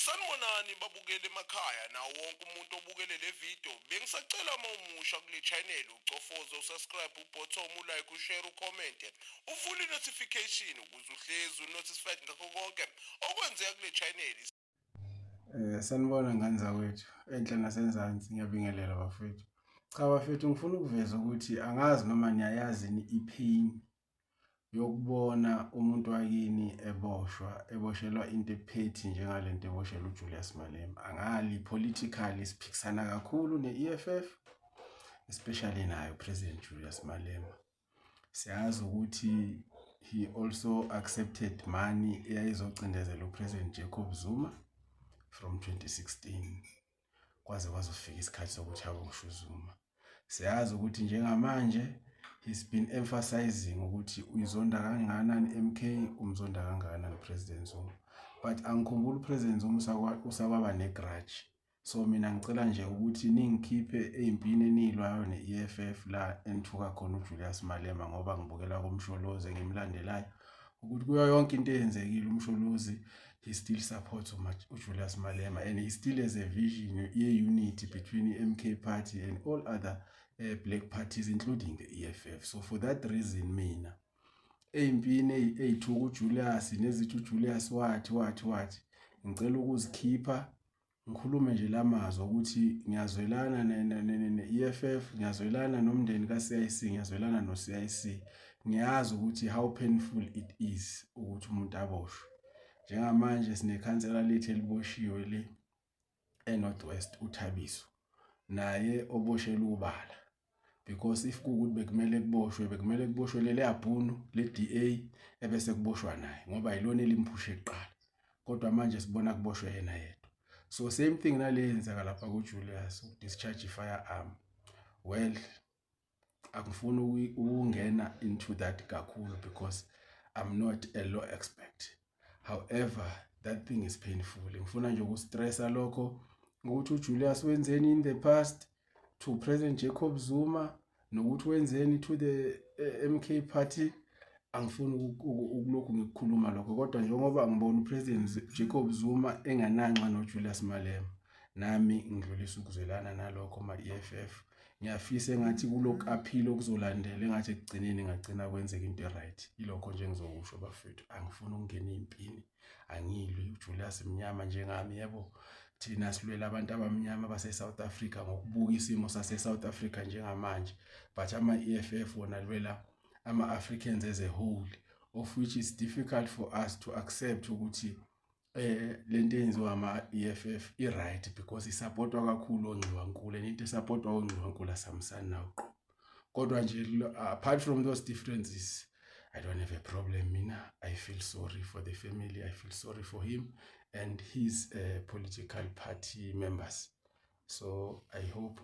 Sanibonani babukele emakhaya nawo wonke umuntu obukele le video. Bengisacela uma umusha kule channel ucofoze usubscribe ubutton, ulike, ushare, ucomment, uvule i-notification ukuze uhlezi unotified ngakho konke okwenzeka kule channel. Sanibona ngane zakwethu, enhla nasenzansi, ngiyabingelela bafethu. Cha bafethu, ngifuna ukuveza ukuthi angazi noma niyayazi yini i-pain yokubona umuntu wakini eboshwa, eboshelwa into ephethe njengalento eboshelwa uJulius Malema. Angali politically siphikisana kakhulu ne-EFF, especially naye uPresident Julius Malema. Siyazi ukuthi he also accepted money eyayizocindezela uPresident Jacob Zuma from 2016 kwaze kwazofika isikhathi sokuthi aboshwe uZuma. Siyazi ukuthi njengamanje he's been emphasizing ukuthi uyizonda kangakanani MK, umzonda kangakanani President Zuma. But angikhumbuli uPresident Zuma usakwaba ne-grudge. So mina ngicela nje ukuthi ningikhiphe ey'mpini eniyilwayo ne-EFF la enithuka khona uJulius Malema, ngoba ngibukela kuMsholozi engimlandelayo ukuthi kuyo yonke into eyenzekile uMsholozi, he still supports uJulius Malema and he still has a vision ye-unity between i-MK Party and all other black parties, including the EFF. So for that reason, mina ey'mpini ey'thuka uJulius nezithi uJulius wathi wathi wathi, ngicela ukuzikhipha, ngikhulume nje lamazwi ukuthi ngiyazwelana ne-EFF, ngiyazwelana nomndeni ka-CIC, ngiyazwelana no-CIC. Ngiyazi ukuthi how painful it is ukuthi umuntu aboshwe. Njengamanje sinekhansela lethu eliboshiwe le e-North West, uThabiso, naye oboshelwe ubala, because if kuwukuthi bekumele kuboshwe leliya bhunu le-DA ebese kuboshwa naye, ngoba yilona elimphushe kuqala, kodwa manje sibona kuboshwe yena yedwa. So same thing nale yenzeka lapha kuJulius, uku-discharge i-firearm. Well, angifuni ukungena into that kakhulu because I'm not a law expert. However, that thing is painful. Ngifuna nje ukustressa lokho ukuthi uJulius wenzeni in the past to President Jacob Zuma nokuthi wenzeni to the MK Party. Angifuni ukulokhu ngikukhuluma lokho, kodwa njengoba ngibona uPresident Jacob Zuma engananxa noJulius Malema, nami ngidlulisa ukuzwelana nalokho ma-EFF. Ngiyafisa engathi kulokhu aphile okuzolandela, engathi ekugcineni ngagcina kwenzeka into e-right. Ilokho nje engizokusho bafethu, angifuni ukungena ey'mpini, angilwi. UJulius mnyama njengami, yebo. Thina silwela abantu abamnyama base-South Africa ngokubuka isimo sase-South Africa njengamanje, but ama-EFF wona alwela ama-Africans as a whole, of which is difficult for us to accept ukuthi lento eyenziwa ama-EFF i-right, because isupportwa kakhulu ongxiwankulu, and into esupportwa ongxiwankulu asihambisani nawo qo. Kodwa nje apart from those differences, I don't have a problem mina. I feel sorry for the family, I feel sorry for him and his political party members. So I hope